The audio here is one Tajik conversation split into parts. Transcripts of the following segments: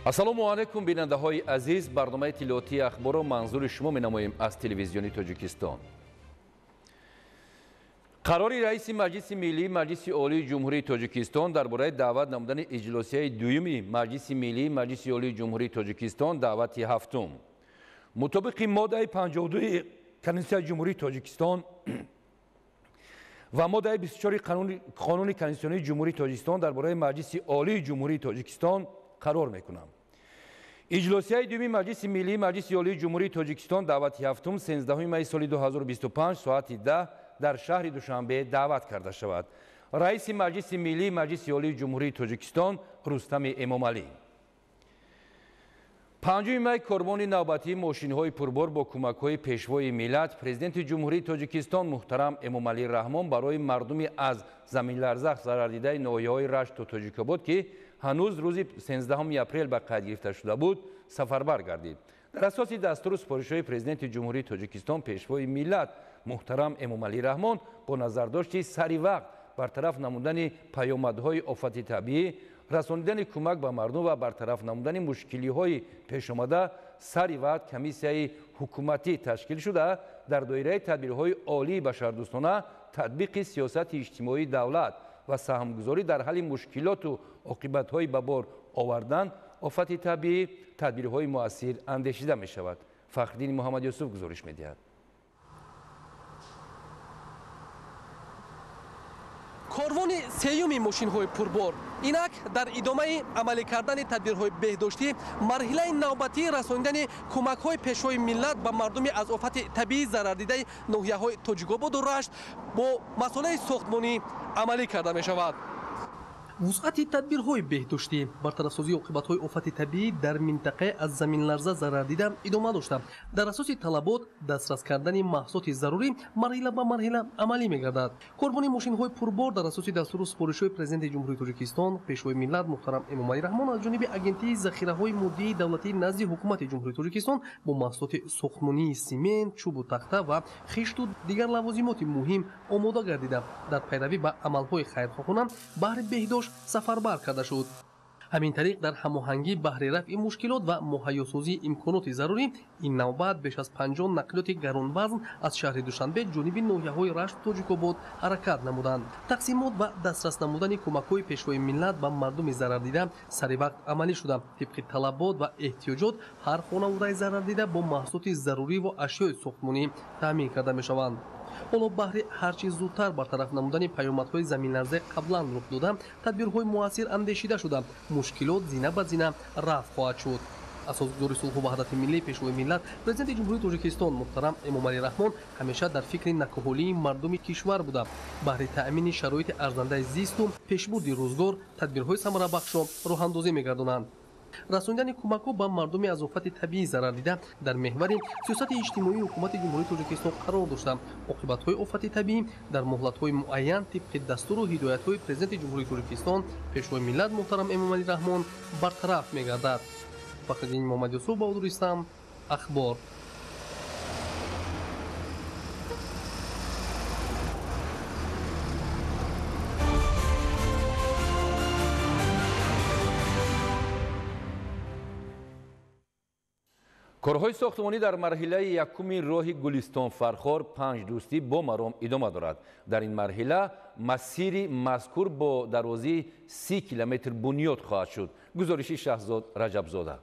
Ассалому алайкум, бинандаҳои азиз. Барномаи иттилоотии ахборро манзури шумо менамоем аз телевизиони Тоҷикистон. Қарори раиси Маҷлиси Миллии Маҷлиси Олии Ҷумҳурии Тоҷикистон дар бораи даъват намудани иҷлосияи дуюми Маҷлиси Миллии Маҷлиси Олии Ҷумҳурии Тоҷикистон даъвати ҳафтум. Мутобиқи моддаи 52 Конститутсияи Ҷумҳурии Тоҷикистон ва моддаи 24 Қонуни Конститутсионии Ҷумҳурии Тоҷикистон дар бораи Маҷлиси Олии Ҷумҳурии Тоҷикистон қарор мекунам. Иҷлосияи дуюми Маҷлиси Миллии Маҷлиси Олии Ҷумҳурии Тоҷикистон даъвати ҳафтум 13 майи соли 2025 соати 10 дар шаҳри Душанбе даъват карда шавад. Раиси Маҷлиси Миллии Маҷлиси Олии Ҷумҳурии Тоҷикистон Рустами Эмомалӣ. 5 май корвони навбатии мошинҳои пурбор бо кӯмакҳои Пешвои миллат, Президенти Ҷумҳурии Тоҷикистон муҳтарам Эмомалӣ Раҳмон барои мардуми аз заминларза зарардидаи ноҳияҳои Рашту Тоҷикобод, ки ҳанӯз рӯзи 13 апрел ба қайд гирифта шуда буд, сафарбар гардид. Дар асоси дастуру супоришҳои Президенти Ҷумҳурии Тоҷикистон Пешвои миллат муҳтарам Эмомалӣ Раҳмон бо назардошти сари вақт бартараф намудани паёмадҳои офати табиӣ, расонидани кӯмак ба мардум ва бартараф намудани мушкилиҳои пешомада сари вақт комиссияи ҳукуматӣ ташкил шуда, дар доираи тадбирҳои олии башардӯстона, татбиқи сиёсати иҷтимоии давлат ва саҳмгузорӣ дар ҳалли мушкилоту оқибатҳои ба бор овардан офати табиӣ тадбирҳои муассир андешида мешавад. Фахриддини Муҳаммадюсуф гузориш медиҳад. Корвони сеюми мошинҳои пурбор инак дар идомаи амалӣ кардани тадбирҳои беҳдоштӣ марҳилаи навбатии расонидани кӯмакҳои Пешвои миллат ба мардуми аз офати табиӣ зарардидаи ноҳияҳои Тоҷикободу Рашт бо масолаи сохтмонӣ амалӣ карда мешавад. Вусъати тадбирҳои беҳдоштӣ бартарафсозии оқибатҳои офати табиӣ дар минтақаи аз заминларза зарардида идома дошта, дар асоси талабот дастрас кардани маҳсулоти зарурӣ марҳила ба марҳила амалӣ мегардад. Корвони мошинҳои пурбор дар асоси дастуру супоришҳои Президенти Ҷумҳурии Тоҷикистон Пешвои миллат муҳтарам Эмомалӣ Раҳмон аз ҷониби Агентии захираҳои моддии давлатии назди Ҳукумати Ҷумҳурии Тоҷикистон бо маҳсулоти сохтмонии симент, чӯбу тахта ва хишту дигар лавозимоти муҳим омода гардида, дар пайравӣ ба амалҳои хайрхоҳона баҳри беҳдошт сафарбар карда шуд. Ҳамин тариқ дар ҳамоҳангӣ баҳри рафъи мушкилот ва муҳайёсозии имконоти зарурӣ ин навбат беш аз 50 нақлиёти гаронвазн аз шаҳри Душанбе ҷониби ноҳияҳои Рашту Тоҷикобод ҳаракат намуданд. Тақсимот ва дастрас намудани кӯмакҳои Пешвои миллат ба мардуми зарардида сари вақт амалӣ шуда, тибқи талабот ва эҳтиёҷот ҳар хонаводаи зарардида бо маҳсулоти зарурӣ ва ашёи сохтмонӣ таъмин карда мешаванд. Ҳоло баҳри ҳарчи зудтар бартараф намудани паёмадҳои заминларзаи қаблан рух дода, тадбирҳои муассир андешида шуда, мушкилот зина ба зина рафъ хоҳад шуд. Асосгузори сулҳу ваҳдати миллӣ, Пешвои миллат, Президенти Ҷумҳурии Тоҷикистон муҳтарам Эмомалӣ Раҳмон ҳамеша дар фикри накӯҳолии мардуми кишвар буда, баҳри таъмини шароити арзандаи зисту пешбурди рӯзгор тадбирҳои самарабахшро роҳандозӣ мегардонанд. Расонидани кӯмакҳо ба мардуми аз офати табиӣ зарардида дар меҳвари сиёсати иҷтимоии Ҳукумати Ҷумҳурии Тоҷикистон қарор дошта, оқибатҳои офати табиӣ дар муҳлатҳои муайян тибқи дастуру ҳидоятҳои Президенти Ҷумҳурии Тоҷикистон Пешвои миллат муҳтарам Эмомалӣ Раҳмон бартараф мегардад. Фахриддин Муҳаммадюсуф, Баҳодур Истам, Ахбор. Корҳои сохтмонӣ дар марҳилаи якуми роҳи Гулистон Фархор панҷ дӯстӣ бо маром идома дорад. Дар ин марҳила масири мазкур бо дарозии 30 километр бунёд хоҳад шуд. Гузориши Шаҳзод Раҷабзода.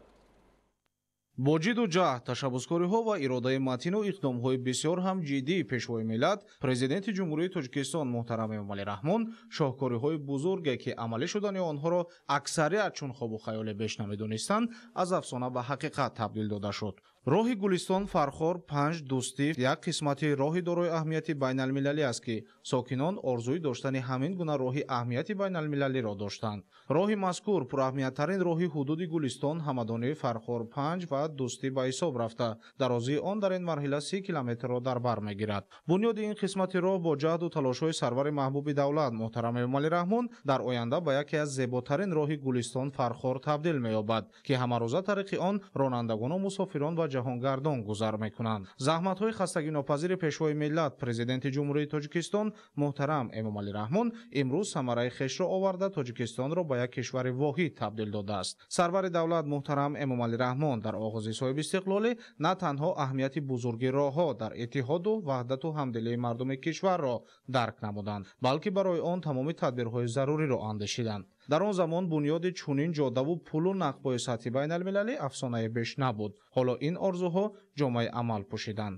Бо ҷидду ҷаҳд, ташаббускориҳо ва иродаи матину иқдомҳои бисёр ҳам ҷиддии Пешвои миллат, Президенти Ҷумҳурии Тоҷикистон муҳтарам Эмомалӣ Раҳмон шоҳкориҳои бузурге, ки амалӣ шудани онҳоро аксарият чун хобу хаёле беш намедонистанд, аз афсона ба ҳақиқат табдил дода шуд. Роҳи Гулистон Фархор панҷ дӯстӣ як қисмати роҳи дорои аҳамияти байналмилалӣ аст, ки сокинон орзуи доштани ҳамин гуна роҳи аҳамияти байналмилалиро доштанд. Роҳи мазкур пураҳамияттарин роҳи ҳудуди Гулистон, Ҳамадонии Фархор панҷ ва дӯстӣ ба ҳисоб рафта, дарозии он дар ин марҳила 30 километрро дар бар мегирад. Бунёди ин қисмати роҳ бо ҷаҳду талошҳои сарвари маҳбуби давлат муҳтарам Эмомалӣ Раҳмон дар оянда ба яке аз зеботарин роҳи Гулистон Фархор табдил меёбад, ки ҳамарӯза тариқи он ронандагону мусофирон ва ҷаҳонгардон гузар мекунанд. Заҳматҳои хастагинопазири Пешвои миллат, Президенти Ҷумҳурии Тоҷикистон муҳтарам Эмомалӣ Раҳмон имрӯз самараи хешро оварда, Тоҷикистонро ба як кишвари воҳид табдил додааст. Сарвари давлат муҳтарам Эмомалӣ Раҳмон дар оғози соҳибистиқлолӣ на танҳо аҳамияти бузурги роҳҳо дар иттиҳоду ваҳдату ҳамдилии мардуми кишварро дарк намуданд, балки барои он тамоми тадбирҳои заруриро андешиданд. Дар он замон бунёди чунин ҷодаву пулу нақбҳои сатҳи байналмилалӣ афсонаи беш набуд. Ҳоло ин орзуҳо ҷомаи амал пӯшиданд.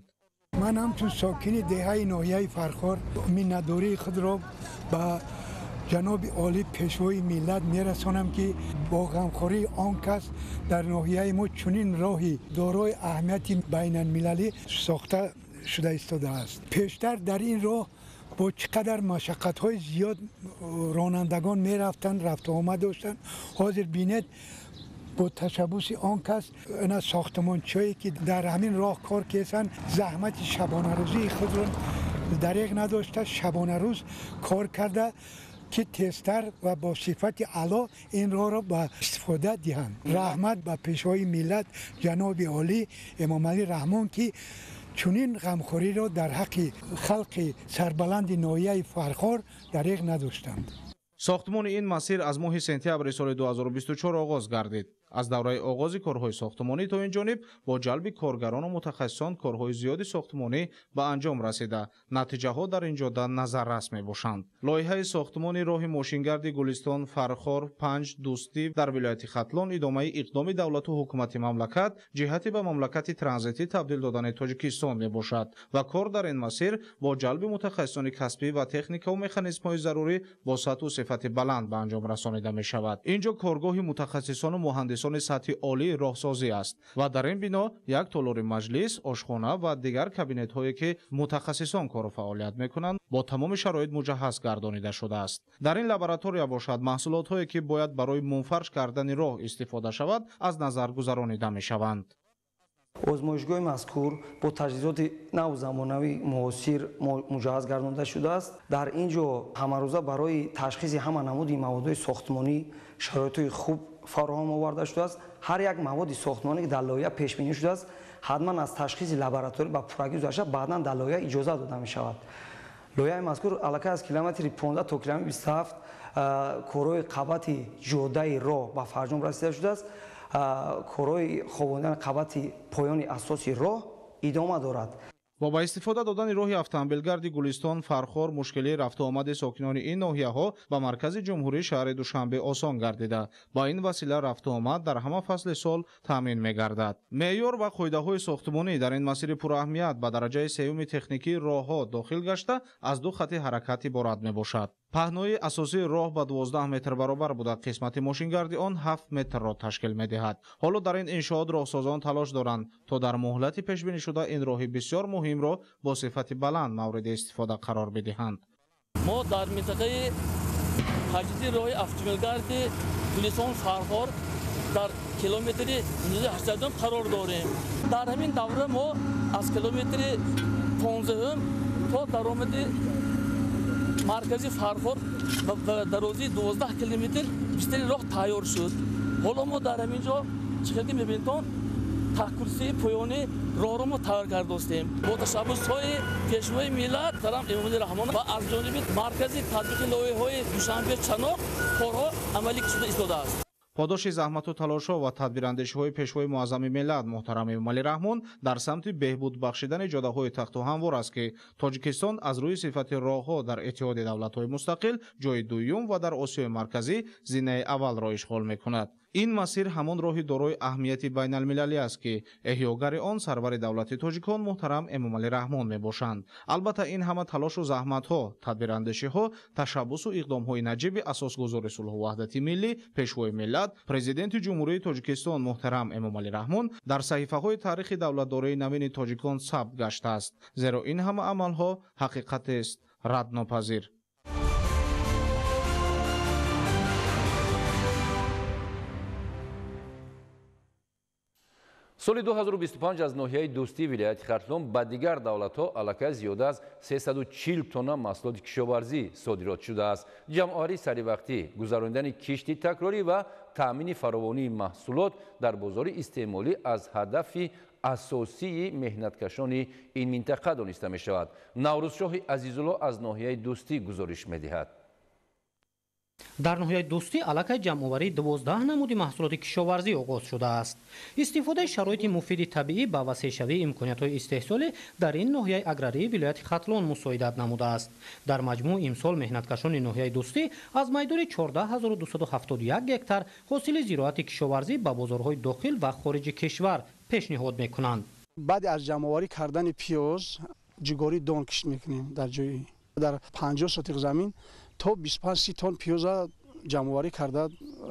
Ман ҳамчун сокини деҳаи ноҳияи Фархор миннатдории худро ба ҷаноби олӣ Пешвои миллат мерасонам, ки бо ғамхории он кас дар ноҳияи мо чунин роҳи дорои аҳамияти байналмилалӣ сохта шуда истодааст. Пештар дар ин роҳ бо чӣ қадар машаққатҳои зиёд ронандагон мерафтанд, рафтуомад доштанд. Ҳозир бинед, бо ташаббуси он кас ина сохтмончиҳое ки дар ҳамин роҳ кор кесанд, заҳмати шабонарӯзии худро дареғ надошта, шабонарӯз кор карда, ки тезтар ва бо сифати аъло ин роҳро ба истифода диҳанд. Раҳмат ба Пешвои миллат ҷаноби олӣ Эмомалӣ Раҳмон, ки чунин ғамхориро дар ҳаққи халқи сарбаланди ноҳияи Фархор дареғ надоштанд. Сохтмони ин масир аз моҳи сентябри соли 2024 оғоз гардид. Аз давраи оғози корҳои сохтмонӣ то ин ҷониб бо ҷалби коргарону мутахассисон корҳои зиёди сохтмонӣ ба анҷом расида, натиҷаҳо дар ин ҷода назаррас мебошанд. Лоиҳаи сохтмони роҳи мошингарди Гулистон Фархор 5 Дӯстӣ дар вилояти Хатлон идомаи иқдоми давлату ҳукумати мамлакат ҷиҳати ба мамлакати транзитӣ табдил додани Тоҷикистон мебошад ва кор дар ин масир бо ҷалби мутахассисони касбӣ ва техникаву механизмҳои зарурӣ бо сатҳу сифати баланд ба анҷом расонида мешавад. Ин ҷо коргоҳи мутахассисону муҳандисони сатҳи олии роҳсозӣ аст ва дар ин бино як толори маҷлис, ошхона ва дигар кабинетҳое ки мутахассисон кору фаъолият мекунанд, бо тамоми шароит муҷаҳҳаз гардонида шудааст. Дар ин лаборатория бошад, маҳсулотҳое ки бояд барои мунфарш кардани роҳ истифода шавад, аз назар гузаронида мешаванд. Озмоишгоҳи мазкур бо таҷҳизоти наву замонавӣ муосир муҷаҳҳаз гардонида шудааст. Дар ин ҷо ҳамарӯза барои ташхиси ҳама намуди маводҳои сохтмонӣ шароитҳои хуб фароҳам оварда шудааст. Ҳар як маводи сохтмонӣ ки дар лоиҳа пешбинӣ шудааст, ҳатман аз ташхиси лабораторӣ ба пуррагӣ гузашта, баъдан дар лоиҳа иҷоза дода мешавад. Лоиҳаи мазкур аллакай аз километри 15 то километри 27 корҳои қабати ҷодаи роҳ ба фарҷом расида шудааст. Корҳои хобондани қабати поёни асоси роҳ идома дорад. Бо ба истифода додани роҳи автомобилгарди Гулистон Фархор мушкилии рафтуомади сокинони ин ноҳияҳо ба маркази ҷумҳурии шаҳри Душанбе осон гардида, ба ин васила рафтуомад дар ҳама фасли сол таъмин мегардад. Меъёр ва қоидаҳои сохтмонӣ дар ин масири пураҳамият ба дараҷаи сеюми техникии роҳҳо дохил гашта, аз ду хати ҳаракат иборат мебошад. Паҳнои асосии роҳ ба 12 метр баробар буда, қисмати мошингарди он 7 метрро ташкил медиҳад. Ҳоло дар ин иншоот роҳсозон талош доранд, то дар муҳлати пешбинишуда ин роҳи бисёр муҳимро бо сифати баланд мавриди истифода қарор бидиҳанд. Мо дар минтақаи таҷдиди роҳи автомобилгарди Гулистон Фархор дар километри 82 қарор дорем. Дар ҳамин давра мо аз километри 15 то даромади маркази Фархор ба дарозии 12 километр бистари роҳ тайёр шуд. Ҳоло мо дар ҳамин ҷо чӣ хел ки мебинедтон, таҳкурсии поёни роҳро мо тайёр кардостем. Бо ташаббусҳои Пешвои миллат муҳтарам Эмомалӣ Раҳмон ва аз ҷониби маркази татбиқи лоиҳаҳои Душанбе Чаноқ корҳо амалӣ шуда истодааст. Подоши заҳмату талошҳо ва тадбирандешиҳои Пешвои муаззами миллат муҳтарам Эмомалӣ Раҳмон дар самти беҳбуд бахшидани ҷодаҳои тахту ҳамвор аст, ки Тоҷикистон аз рӯи сифати роҳҳо дар Иттиҳоди давлатҳои мустақил ҷои дуюм ва дар Осиёи Марказӣ зинаи аввалро ишғол мекунад. Ин масир ҳамон роҳи дорои аҳамияти байналмилалӣ аст, ки эҳёгари он сарвари давлати тоҷикон муҳтарам Эмомалӣ Раҳмон мебошанд. Албатта, ин ҳама талошу заҳматҳо, тадбирандешиҳо, ташаббусу иқдомҳои наҷиби асосгузори сулҳу ваҳдати миллӣ, Пешвои миллат, Президенти Ҷумҳурии Тоҷикистон муҳтарам Эмомалӣ Раҳмон дар саҳифаҳои таърихи давлатдории навини тоҷикон сабт гаштааст, зеро ин ҳама амалҳо ҳақиқатест раднопазир. Соли 2025 аз ноҳияи Дӯстии вилояти Хатлон ба дигар давлатҳо аллакай зиёда аз 340 тонна маҳсулоти кишоварзӣ содирот шудааст. Ҷамъоварии саривақтӣ, гузаронидани кишти такрорӣ ва таъмини фаровонии маҳсулот дар бозори истеъмолӣ аз ҳадафи асосии меҳнаткашони ин минтақа дониста мешавад. Наврӯзшоҳи Азизулло аз ноҳияи Дӯстӣ гузориш медиҳад. Дар ноҳияи Дӯстӣ аллакай ҷамъоварии 12 намуди маҳсулоти кишоварзӣ оғоз шудааст. Истифодаи шароити муфиди табиӣ ба васеъшавии имкониятҳои истеҳсолӣ дар ин ноҳияи аграрии вилояти Хатлон мусоидат намудааст. Дар маҷмӯъ имсол меҳнаткашони ноҳияи Дӯстӣ аз майдони 14271 гектар ҳосили зироати кишоварзӣ ба бозорҳои дохил ва хориҷи кишвар пешниҳод мекунанд. Баъди аз ҷамъоварӣ кардани пиёз ҷигори дон кишт мекунем. Дар ҷои дар 50 сотиқ замин то 25-30 тонн пиёза ҷамъоварӣ карда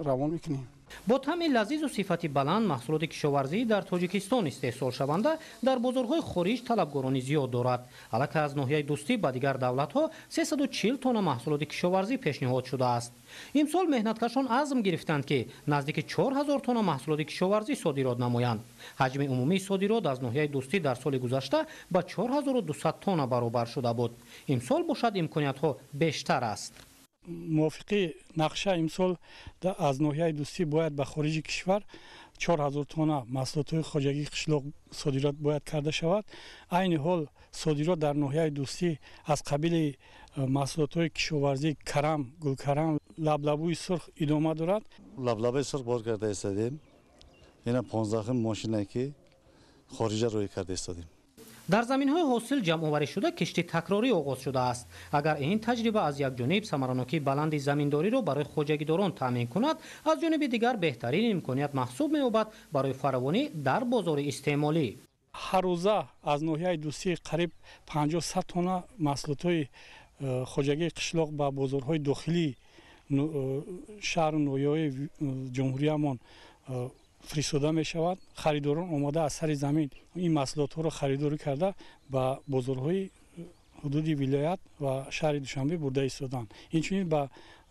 равон мекунем. Бо таъми лазизу сифати баланд маҳсулоти кишоварзӣ дар Тоҷикистон истеҳсолшаванда дар бозорҳои хориҷ талабгорони зиёд дорад. Аллакай аз ноҳияи Дӯстӣ ба дигар давлатҳо 340 тонна маҳсулоти кишоварзӣ пешниҳод шудааст. Имсол меҳнаткашон азм гирифтанд, ки наздики 4000 тонна маҳсулоти кишоварзӣ содирот намоянд. Ҳаҷми умумии содирот аз ноҳияи Дӯстӣ дар соли гузашта ба 4200 тонна баробар шуда буд. Имсол бошад имкониятҳо бештар аст. Мувофиқи нақша имсол аз ноҳияи Дӯстӣ бояд ба хориҷи кишвар 4000 тонна маҳсулотҳои хоҷагии қишлоқ содирот бояд карда шавад. Айни ҳол содирот дар ноҳияи Дӯстӣ аз қабили маҳсулотҳои кишоварзӣ карам, гулкарам, лаблабуи сурх идома дорад. Лаблабуи сурх бор карда истодем. Ина 15 мошина ки хориҷа рӯй карда истодем. Дар заминҳои ҳосил ҷамъоварӣ шуда кишти такрорӣ оғоз шудааст. Агар ин таҷриба аз як ҷониб самаранокии баланди заминдориро барои хоҷагидорон таъмин кунад, аз ҷониби дигар беҳтарин имконият маҳсуб меёбад барои фаровонӣ дар бозори истеъмолӣ. Ҳар рӯза аз ноҳияи Дӯстӣ қариб 50-100 тонна маҳсулотҳои хоҷагии қишлоқ ба бозорҳои дохилии шаҳру ноҳияҳои ҷумҳуриямон фиристода мешавад. Харидорон омода аз сари замин ин маҳсулотҳоро харидорӣ карда ба бозорҳои ҳудуди вилоят ва шаҳри Душанбе бурда истоданд. Инчунин ба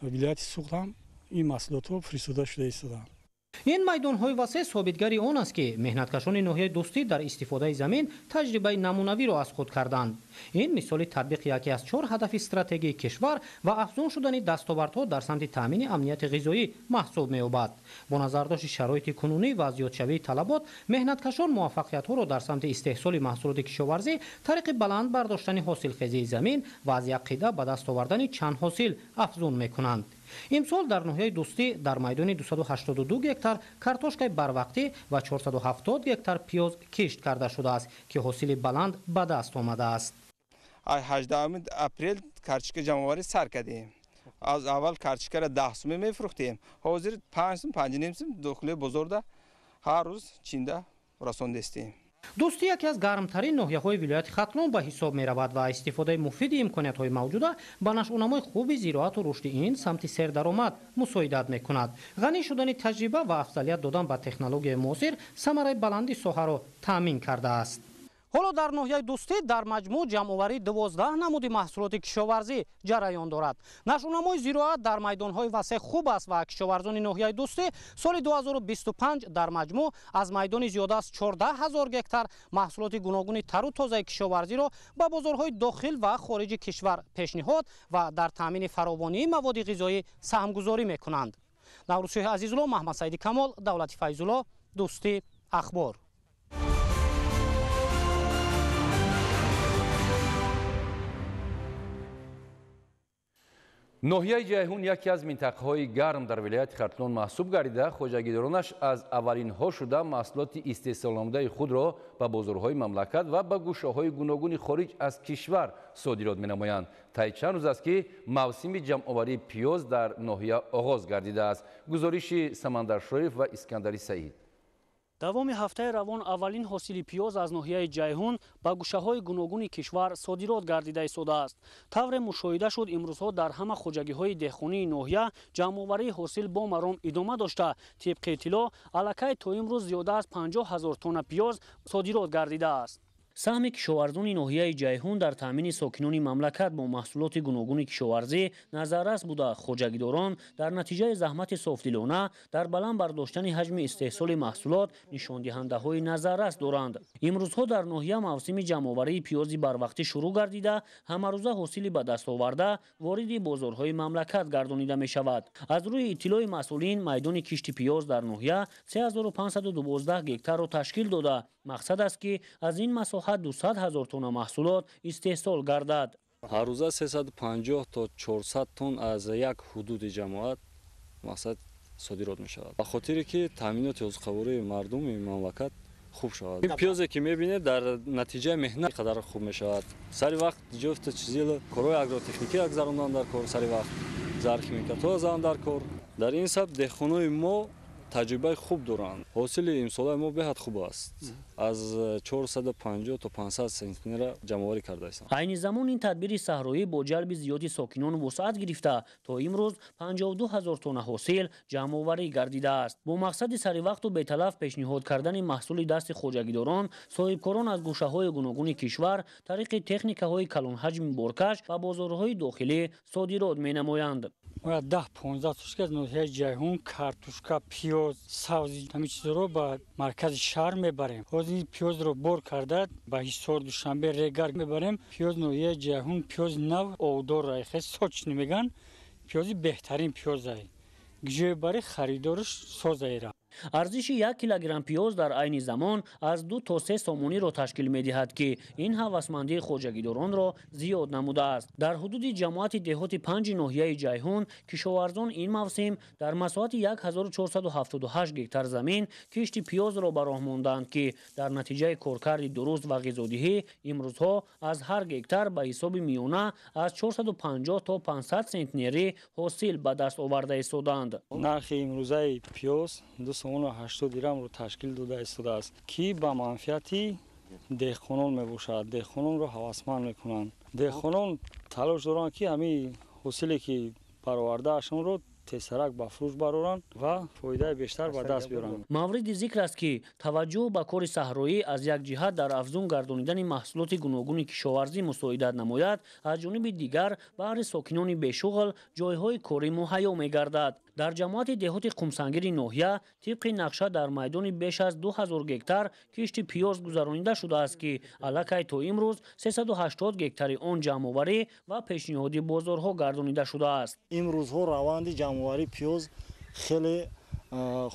вилояти Суғд ҳам ин маҳсулотҳо фиристода шуда истоданд. Ин майдонҳои васеъ собитгари он аст, ки меҳнаткашони ноҳияи Дӯстӣ дар истифодаи замин таҷрибаи намунавиро аз худ карданд. Ин мисоли татбиқи яке аз 4 ҳадафи стратегии кишвар ва афзун шудани дастовардҳо дар самти таъмини амнияти ғизоӣ маҳсуб меёбад. Бо назардошти шароити кунунӣ ва зиёдшавии талабот, меҳнаткашон муваффақиятҳоро дар самти истеҳсоли маҳсулоти кишоварзӣ тариқи баланд бардоштани ҳосилхезии замин ва аз як қида ба даст овардани чанд ҳосил афзун мекунанд. Имсол дар ноҳияи Дӯстӣ дар майдони 282 гектар картошкаи барвақтӣ ва 470 гектар пиёз кишт карда шудааст, ки ҳосили баланд ба даст омадааст. 18 апрел картошка ҷамъоварӣ сар кардем. Аз аввал картошкаро 10 сум мефурӯхтем, ҳозир 5 сум, 5,5 сум дохили бозорда ҳар рӯз чинда расондестем. Дӯстӣ яке аз гармтарин ноҳияҳои вилояти Хатлон ба ҳисоб меравад ва истифодаи муфиди имкониятҳои мавҷуда ба нашъунамои хуби зироату рушди ин самти сердаромад мусоидат мекунад. Ғанӣ шудани таҷриба ва афзалият додан ба технологияи муосир самараи баланди соҳаро таъмин кардааст. Ҳоло дар ноҳияи Дӯстӣ дар маҷмӯъ ҷамъоварии 12 намуди маҳсулоти кишоварзӣ ҷараён дорад. Нашъунамои зироат дар майдонҳои васеъ хуб аст ва кишоварзони ноҳияи Дӯстӣ соли 2025 дар маҷмӯъ аз майдони зиёда аз 14 000 гектар маҳсулоти гуногуни тару тозаи кишоварзиро ба бозорҳои дохил ва хориҷи кишвар пешниҳод ва дар таъмини фаровонии маводи ғизоӣ саҳмгузорӣ мекунанд. Наврӯзшоҳи Азизулло, Маҳмадсаиди Камол, Давлати Файзулло, Дӯстӣ, Ахбор. Ноҳияи Ҷайҳун яке аз минтақаҳои гарм дар вилояти Хатлон маҳсуб гардида, хоҷагидоронаш аз аввалинҳо шуда маҳсулоти истеҳсолнамудаи худро ба бозорҳои мамлакат ва ба гӯшаҳои гуногуни хориҷ аз кишвар содирот менамоянд. Таи чанд рӯз аст, ки мавсими ҷамъоварии пиёз дар ноҳия оғоз гардидааст. Гузориши Самандаршоев ва Искандари Саид. Давоми ҳафтаи равон аввалин ҳосили пиёз аз ноҳияи Ҷайҳун ба гӯшаҳои гуногуни кишвар содирот гардида истодааст. Тавре мушоҳида шуд, имрӯзҳо дар ҳама хоҷагиҳои деҳқонии ноҳия ҷамъоварии ҳосил бо маром идома дошта, тибқи иттилоъ аллакай то имрӯз зиёда аз 50 000 тонна пиёз содирот гардидааст. Саҳми кишоварзони ноҳияи Ҷайҳун дар таъмини сокинони мамлакат бо маҳсулоти гуногуни кишоварзӣ назаррас буда, хоҷагидорон дар натиҷаи заҳмати софдилона дар баланд бардоштани ҳаҷми истеҳсоли маҳсулот нишондиҳандаҳои назаррас доранд. Имрӯзҳо дар ноҳия мавсими ҷамъоварии пиёзи барвақтӣ шурӯъ гардида, ҳамарӯза ҳосили ба даст оварда вориди бозорҳои мамлакат гардонида мешавад. Аз рӯи иттилои масъулин, майдони кишти пиёз дар ноҳия 3512 гектарро ташкил дода, Мақсад аст, ки аз ин масоҳат 200 ҳазор тонна маҳсулот истеҳсол гардад. Ҳар рӯза 350 то 400 тонн аз як ҳудуди ҷамоат мақсад содирот мешавад. Ба хотире ки таъминоти озуқавории мардуми мамлакат хуб шавад. Ин пиёзе ки мебинед, дар натиҷаи меҳнат қадар хуб мешавад. Сари вақт ҷофта чизила корҳои агротехникӣ гузарондан дар кор, сари вақт зархимикатҳо задан дар кор. Дар ин сабт деҳқонои мо таҷрибаи хуб доранд. Ҳосили имсолаи мо беҳад хуб аст. Аз 450 то 500 сентнера ҷамъоварӣ кардаистанд. Айни замон ин тадбири саҳроӣ бо ҷалби зиёди сокинон вусъат гирифта, то имрӯз 52 ҳазор тонна ҳосил ҷамъоварӣ гардидааст. Бо мақсади саривақту беталаф пешниҳод кардани маҳсули дасти хоҷагидорон, соҳибкорон аз гӯшаҳои гуногуни кишвар тариқи техникаҳои калонҳаҷми боркаш ба бозорҳои дохилӣ содирот менамоянд. Мо 10-15 тушка аз ноҳияи Ҷайҳун картошка, пиёз, сабзӣ, ҳамин чизҳоро ба маркази шаҳр мебарем. Ҳозир ин пиёзро бор карда ба Ҳисор, Душанбе, Регар мебарем. Пиёз ноҳияи Ҷайҳун пиёзи нав обдор, хеле сочный мегӯянд. Пиёзи беҳтарин пиёзае. Ҷое бари харидораш созаера. Арзиши 1 килограмм пиёз дар айни замон аз 2 то 3 сомониро ташкил медиҳад, ки ин ҳавасмандии хоҷагидоронро зиёд намудааст. Дар ҳудуди ҷамоати деҳоти 5 ноҳияи Ҷайҳун кишоварзон ин мавсим дар масоҳати 1478 гектар замин кишти пиёзро ба роҳ монданд, ки дар натиҷаи коркарди дуруст ва ғизодиҳӣ имрӯзҳо аз ҳар гектар ба ҳисоби миёна аз 450 то 500 сентнери ҳосил ба даст оварда истоданд. Нархи имрӯзаи пиёз 2,80 дирамро ташкил дода истодааст, ки ба манфиати деҳқонон мебошад. Деҳқононро ҳавасманд мекунанд. Деҳқонон талош доранд, ки ҳамин ҳосиле ки баровардаашонро тезтарак ба фурӯш бароранд ва фоидаи бештар ба даст биёранд. Мавриди зикр аст, ки таваҷҷӯҳ ба кори саҳроӣ аз як ҷиҳат дар афзун гардонидани маҳсулоти гуногуни кишоварзӣ мусоидат намояд, аз ҷониби дигар баҳри сокинони бешуғл ҷойҳои корӣ муҳайё мегардад. Дар ҷамоати деҳоти Қумсангири ноҳия тибқи нақша дар майдони беш аз 2000 гектар кишти пиёз гузаронида шудааст, ки аллакай то имрӯз 380 гектари он ҷамъоварӣ ва пешниҳоди бозорҳо гардонида шудааст. Имрӯзҳо раванди ҷамъоварии пиёз хеле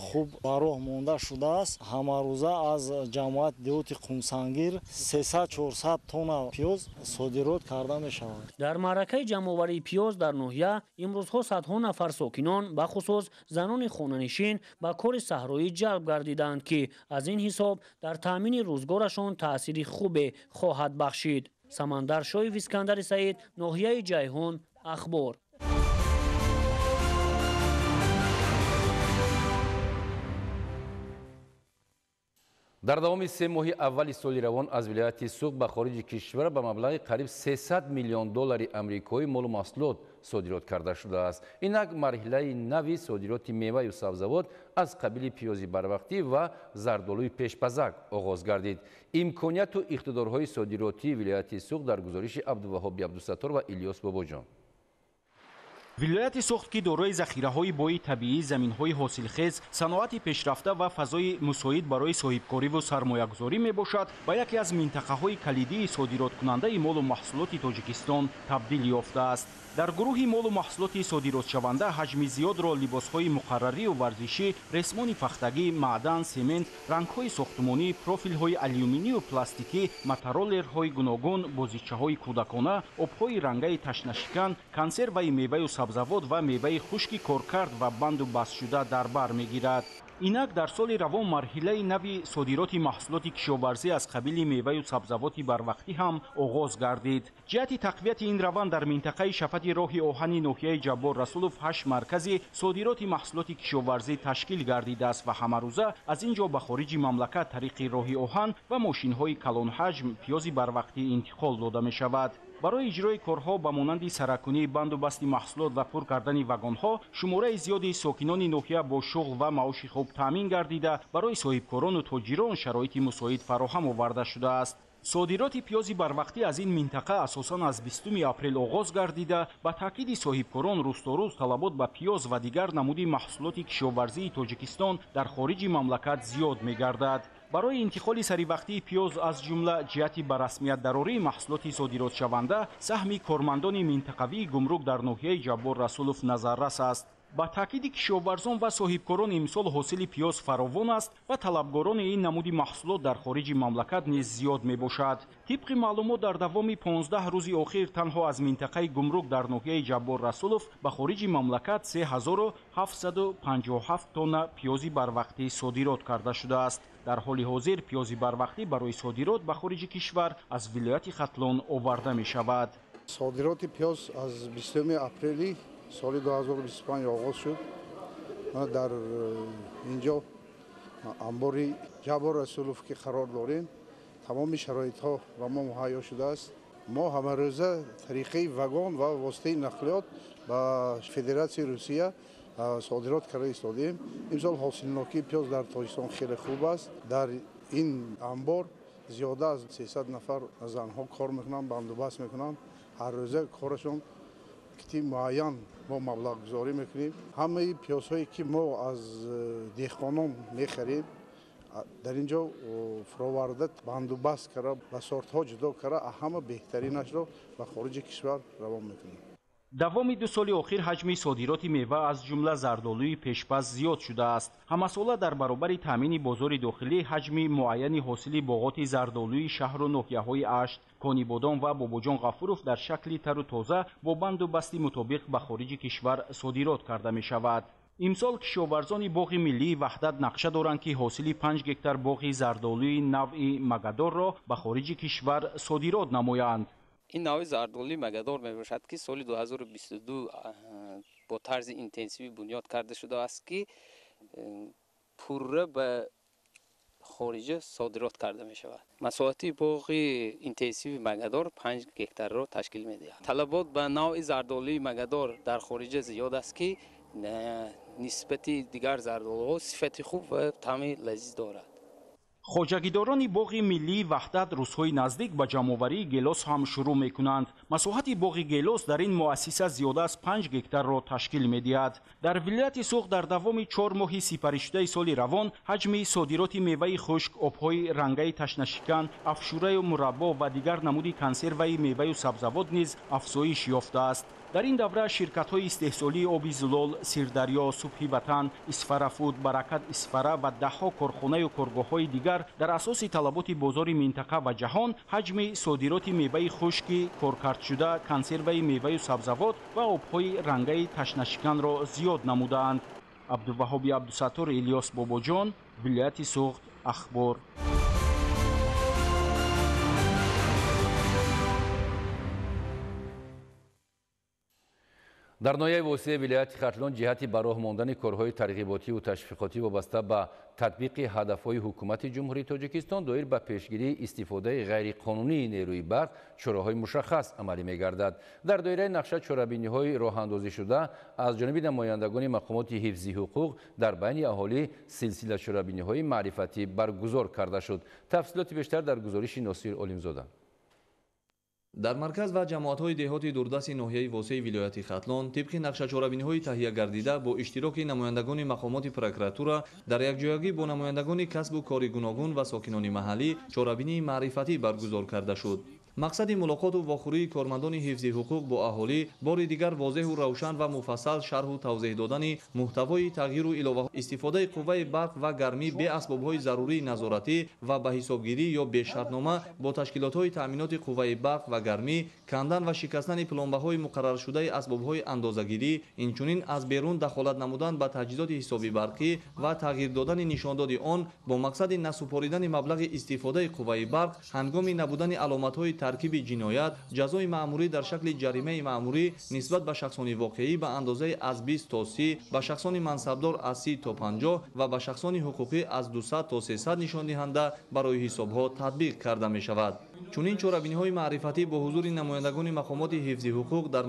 хуб ба роҳ монда шудааст. Ҳамарӯза аз ҷамоати деҳоти Қумсангир 300-400 тонна пиёз содирот карда мешавад. Дар маъракаи ҷамъоварии пиёз дар ноҳия имрӯзҳо садҳо нафар сокинон, бахусус занони хонанишин, ба кори саҳроӣ ҷалб гардиданд, ки аз ин ҳисоб дар таъмини рӯзгорашон таъсири хубе хоҳад бахшид. Самандар Шоев, Искандари Саид, ноҳияи Ҷайҳун, Ахбор. Дар давоми 3 моҳи аввали соли равон аз вилояти Суғд ба хориҷи кишвар ба маблағи қариб 300 миллион доллари амрикоӣ молу маҳсулот содирот карда шудааст. Инак марҳилаи нави содироти меваю сабзавот аз қабили пиёзи барвақтӣ ва зардолуи пешпазак оғоз гардид. Имконияту иқтидорҳои содиротии вилояти Суғд дар гузориши Абдуваҳоби Абдусаттор ва Илёс Бобоҷон. Вилояти Суғд, ки дорои захираҳои бои табиӣ, заминҳои ҳосилхез, саноати пешрафта ва фазои мусоид барои соҳибкориву сармоягузорӣ мебошад, ба яке аз минтақаҳои калидии содироткунандаи молу маҳсулоти Тоҷикистон табдил ёфтааст. Дар гурӯҳи молу маҳсулоти содиротшаванда ҳаҷми зиёдро либосҳои муқаррарию варзишӣ, ресмони пахтагӣ, маъдан, семент, рангҳои сохтмонӣ, профилҳои алюминию пластикӣ, мотороллерҳои гуногун, бозичаҳои кӯдакона, обҳои рангаи ташнашикан, консерваи меваю сабзавот ва меваи хушки коркард ва банду бастшуда дар бар мегирад. Инак дар соли равон марҳилаи нави содироти маҳсулоти кишоварзӣ аз қабили меваю сабзавоти барвақтӣ ҳам оғоз гардид. Ҷиҳати тақвияти ин раванд дар минтақаи шафати роҳи оҳани ноҳияи Ҷаббор Расулов 8 маркази содироти маҳсулоти кишоварзӣ ташкил гардидааст ва ҳамарӯза аз ин ҷо ба хориҷи мамлакат тариқи роҳи оҳан ва мошинҳои калонҳаҷм пиёзи барвақтӣ интиқол дода мешавад. Барои иҷрои корҳо ба монанди саракунӣ, банду басти маҳсулот ва пур кардани вагонҳо шумораи зиёди сокинони ноҳия бо шуғл ва маоши хуб таъмин гардида, барои соҳибкорону тоҷирон шароити мусоид фароҳам оварда шудааст. Содироти пиёзи барвақтӣ аз ин минтақа асосан аз 20 апрел оғоз гардида, ба таъкиди соҳибкорон рӯз то рӯз талабот ба пиёз ва дигар намуди маҳсулоти кишоварзии Тоҷикистон дар хориҷи мамлакат зиёд мегардад. Барои интиқоли саривақтии пиёз аз ҷумла ҷиҳати ба расмият дарории маҳсулоти содиротшаванда саҳми кормандони минтақавии гумрук дар ноҳияи Ҷаббор Расулов назаррас аст. Ба таъкиди кишоварзон ва соҳибкорон имсол ҳосили пиёз фаровон аст ва талабгорони ин намуди маҳсулот дар хориҷи мамлакат низ зиёд мебошад. Тибқи маълумот, дар давоми 15 рӯзи охир танҳо аз минтақаи гумрук дар ноҳияи Ҷаббор Расулов ба хориҷи мамлакат 3757 тонна пиёзи барвақтӣ содирот карда шудааст. Дар ҳоли ҳозир пиёзи барвақтӣ барои содирот ба хориҷи кишвар аз вилояти Хатлон оварда мешавад. Содироти пиёз аз 20 апрели соли 2025 оғоз шуд. Дар инҷо анбори Ҷаббор Расулов ки қарор дорем, тамоми шароитҳо ба мо муҳайё шудааст. Мо ҳамарӯза тариқаи вагон ва воситаи нақлиёт ба Федератсияи Русия содирот карда истодем. Имсол ҳосилнокии пиёз дар Тоҷикистон хеле хуб аст. Дар ин анбор зиёда аз 300 нафар занҳо кор мекунанд, бандубаст мекунанд. Ҳар рӯза корашон ки муайян мо маблағгузорӣ мекунем. Ҳамаи пиёзҳое ки мо аз деҳқонон мехарем, дар ин ҷо фуроварда бандубаст карда, ба сортҳо ҷудо карда, ҳама беҳтаринашро ба хориҷи кишвар равон мекунем. Давоми 2 соли охир ҳаҷми содироти мева аз ҷумла зардолуи пешпаз зиёд шудааст. Ҳамасола дар баробари таъмини бозори дохилӣ ҳаҷми муайяни ҳосили боғоти зардолуи шаҳру ноҳияҳои Ашт, Конибодом ва Бобоҷон Ғафуров дар шакли тару тоза бо банду басти мутобиқ ба хориҷи кишвар содирот карда мешавад. Имсол кишоварзони боғи миллии Ваҳдат нақша доранд, ки ҳосили 5 гектар боғи зардолуи навъи Магадорро ба хориҷи кишвар содирот намоянд. Ин навъи зардолуи Магадор мебошад, ки соли 2022 бо тарзи интенсивӣ бунёд карда шудааст, ки пурра ба хориҷа содирот карда мешавад. Масоҳати боғи интенсиви Магадор 5 гектарро ташкил медиҳад. Талабот ба навъи зардолуи Магадор дар хориҷа зиёд аст, ки нисбати дигар зардолуҳо сифати хуб ва таъми лазиз дорад. Хоҷагидорони боғи миллии Ваҳдат рӯзҳои наздик ба ҷамъоварии гелос ҳам шурӯъ мекунанд. Масоҳати боғи гелос дар ин муассиса зиёда аз 5 гектарро ташкил медиҳад. Дар вилояти Суғд дар давоми 4 моҳи сипаришудаи соли равон ҳаҷми содироти меваи хушк, обҳои рангаи ташнашикан, афшураю мураббо ва дигар намуди консерваи меваю сабзавот низ афзоиш ёфтааст. Дар ин давра ширкатҳои истеҳсолии оби зулол, Сирдарё, Субҳи Ватан, Исфарафуд, Баракат Исфара ва даҳҳо корхонаю коргоҳҳои дигар дар асоси талаботи бозори минтақа ва ҷаҳон ҳаҷми содироти меваи хушки коркардшуда, консерваи меваю сабзавот ва обҳои рангаи ташнашиканро зиёд намудаанд. Абдуваҳоби Абдусаттор, Илёс Бобоҷон, вилояти Суғд, Ахбор. Дар ноҳияи Восеъи вилояти Хатлон ҷиҳати ба роҳ мондани корҳои тарғиботиву ташвиқотӣ вобаста ба татбиқи ҳадафҳои ҳукумати Ҷумҳурии Тоҷикистон доир ба пешгирии истифодаи ғайриқонунии нерӯи барқ чораҳои мушаххас амалӣ мегардад. Дар доираи нақша чорабиниҳои роҳандозишуда аз ҷониби намояндагони мақомоти ҳифзи ҳуқуқ дар байни аҳолӣ силсила чорабиниҳои маърифатӣ баргузор карда шуд. Тафсилоти бештар дар гузориши Носир Олимзода. Дар марказ ва ҷамоатҳои деҳоти дурдасти ноҳияи Восеъи вилояти Хатлон тибқи нақшачорабиниҳои таҳия гардида бо иштироки намояндагони мақомоти прокуратура дар якҷоягӣ бо намояндагони касбу кори гуногун ва сокинони маҳаллӣ чорабинии маърифатӣ баргузор карда шуд. Мақсади мулоқоту вохӯрии кормандони ҳифзи ҳуқуқ бо аҳолӣ бори дигар возеҳу равшан ва муфассал шарҳу тавзеҳ додани муҳтавои тағйиру иловаҳо, истифодаи қувваи барқ ва гармӣ бе асбобҳои зарурии назоратӣ ва ба ҳисобгирӣ ё бешартнома бо ташкилотҳои таъминоти қувваи барқ ва гармӣ, кандан ва шикастани пломбаҳои муқарраршудаи асбобҳои андозагирӣ, инчунин аз берун дахолат намудан ба таҷҳизоти ҳисоби барқӣ ва тағйир додани нишондоди он бо мақсади насупоридани маблағи истифодаи қувваи барқ ҳангоми набудани аломатҳои таркиби ҷиноят, ҷазои маъмурӣ дар шакли ҷаримаи маъмурӣ нисбат ба шахсони воқеӣ ба андозаи аз 20 то 30, ба шахсони мансабдор аз 30 то 50 ва ба шахсони ҳуқуқӣ аз 200 то 300 нишондиҳанда барои ҳисобҳо татбиқ карда мешавад. Чунин чорабиниҳои маърифатӣ бо ҳузури намояндагони мақомоти ҳифзи ҳуқуқ дар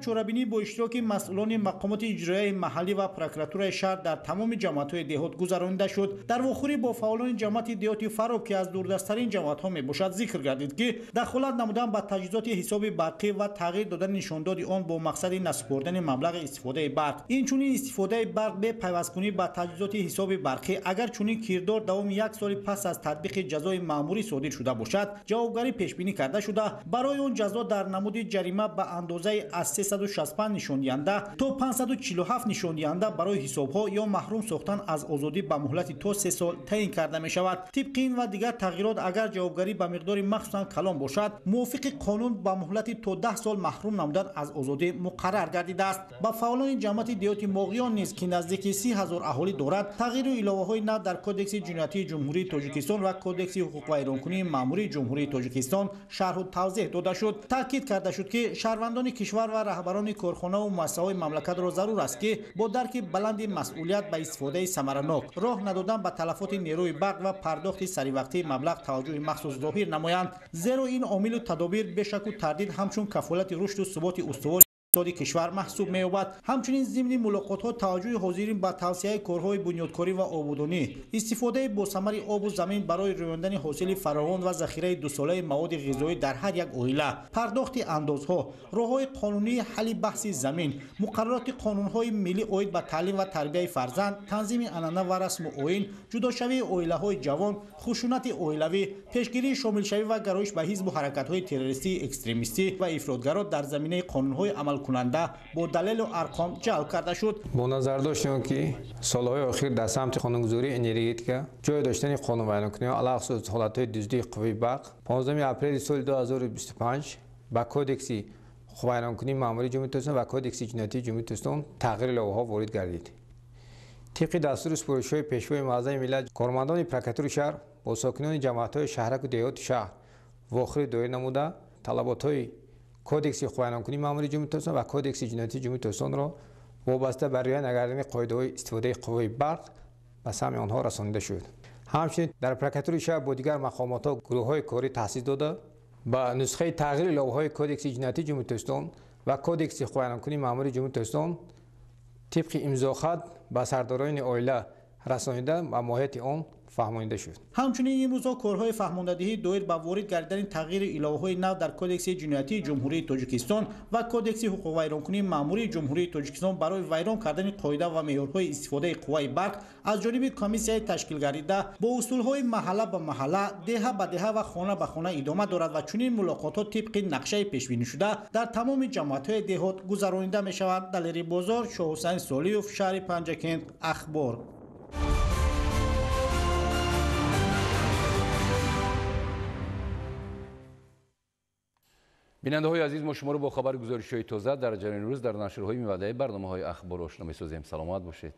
чорабинӣ бо иштироки масъулони мақомоти иҷроияи маҳаллӣ ва прокуратураи шаҳр дар тамоми ҷамоатҳои деҳот гузаронида шуд. Дар вохӯрӣ бо фаъолони ҷамоати деҳоти Фароб, ки аз дурдасттарин ҷамоатҳо мебошад, зикр гардид, ки дахолат намудан ба таҷҳизоти ҳисоби барқӣ ва тағйир додани нишондоди он бо мақсади насупоридани маблағи истифодаи барқ, инчунин истифодаи барқ бе пайвасткунӣ ба таҷҳизоти ҳисоби барқӣ, агар чунин кирдор давоми як соли пас аз татбиқи ҷазои маъмурӣ содир шуда бошад, ҷавобгарӣ пешбинӣ карда шуда, барои он ҷазо дар намуди ҷарима ба андозаи аз 365 нишондиҳанда то 547 нишондиҳанда барои ҳисобҳо ё маҳрум сохтан аз озодӣ ба муҳлати то 3 сол таъин карда мешавад. Тибқи ин ва дигар тағйирот, агар ҷавобгарӣ ба миқдори махсусан калон бошад, мувофиқи қонун ба муҳлати то 10 сол маҳрум намудан аз озодӣ муқаррар гардидааст. Ба фаъолони ҷамоати деҳоти Моғиён низ, ки наздики 30 ҳазор аҳолӣ дорад, тағйиру иловаҳои нав дар Кодекси ҷиноятии Ҷумҳурии Тоҷикистон ва Кодекси ҳуқуқвайронкунии маъмурии Ҷумҳурии Тоҷикистон шарҳу тавзеҳ дода шуд. Таъкид карда шуд, ки шаҳрвандони кишвар ва раҳбарони корхонаву муассисаҳои мамлакатро зарур аст, ки бо дарки баланди масъулият ба истифодаи самаранок, роҳ надодан ба талафоти нерӯи барқ ва пардохти саривақтии маблағ таваҷҷӯҳи махсус зоҳир намоянд, зеро ин омилу тадобир бешаку тардид ҳамчун кафолати рушду суботи устувори иқтисоди кишвар маҳсуб меёбад. Ҳамчунин зимни мулоқотҳо таваҷҷӯҳи ҳозирин ба тавсияи корҳои бунёдкорӣ ва ободонӣ, истифодаи босамари обу замин барои рӯёндани ҳосили фаровон ва захираи дусолаи маводи ғизоӣ дар ҳар як оила, пардохти андозҳо, роҳҳои қонунии ҳалли баҳси замин, муқаррароти қонунҳои миллӣ оид ба таълим ва тарбияи фарзанд, танзими анъана ва расму оин, ҷудошавии оилаҳои ҷавон, хушунати оилавӣ, пешгирии шомилшавӣ ва гароиш ба ҳизбу ҳаракатҳои террористӣ, экстремистӣ ва ифротгаро дар заминаи қонунҳои амал кунанда бо далелу арқом ҷалб карда шуд. Бо назардошти он ки солҳои охир дар самти қонунгузории энергетика ҷой доштани қонунвайронкуниҳо, алахусус ҳолатҳои дуздии қувваи барқ, 15 апрели соли 2025 ба Кодекси ҳуқуқвайронкунии маъмурии Ҷумҳурии Тоҷикистон ва Кодекси ҷиноятии Ҷумҳурии Тоҷикистон тағйири иловаҳо ворид гардид. Тибқи дастуру супоришҳои Пешвои муаззами миллат, кормандони прокуратураи шаҳр бо сокинони ҷамоатҳои шаҳраку деҳоти шаҳр вохӯрӣ доир намуда, талаботҳои Кодекси ҳуқуқвайронкунии маъмурии Ҷумҳурии Тоҷикистон ва Кодекси ҷиноятии Ҷумҳурии Тоҷикистонро вобаста ба риоя нагардидани қоидаҳои истифодаи қувваи барқ ба самъи онҳо расонида шуд. Ҳамчунин дар прокуратураи шаҳр бо дигар мақомотҳо гурӯҳҳои корӣ таъсис дода, ба нусхаи тағйири иловаҳои Кодекси ҷиноятии Ҷумҳурии Тоҷикистон ва Кодекси ҳуқуқвайронкунии маъмурии Ҷумҳурии Тоҷикистон тибқи имзохат ба сардорони оила расонида ва моҳияти он фаҳмонида шуд. Ҳамчунин имрӯзҳо корҳои фаҳмондадиҳӣ доир ба ворид гардидани тағйири иловаҳои нав дар Кодекси ҷиноятии Ҷумҳурии Тоҷикистон ва Кодекси ҳуқуқвайронкунии маъмурии Ҷумҳурии Тоҷикистон барои вайрон кардани қоида ва меъёрҳои истифодаи қувваи барқ аз ҷониби комиссияи ташкилгардида бо усулҳои маҳалла ба маҳалла, деҳа ба деҳа ва хона ба хона идома дорад ва чунин мулоқотҳо тибқи нақшаи пешбинишуда дар тамоми ҷамоатҳои деҳот гузаронида мешаванд. Далери Бозор, Шоҳҳусайн Солиев, шаҳри Панҷакент, Ахбор. Бинандаҳои азиз, мо шуморо бо хабари гузоришҳои тоза дар ҷараёни рӯз дар нашрҳои миваъдаи барномаҳои Ахбор ошно месозем. Саломат бошед.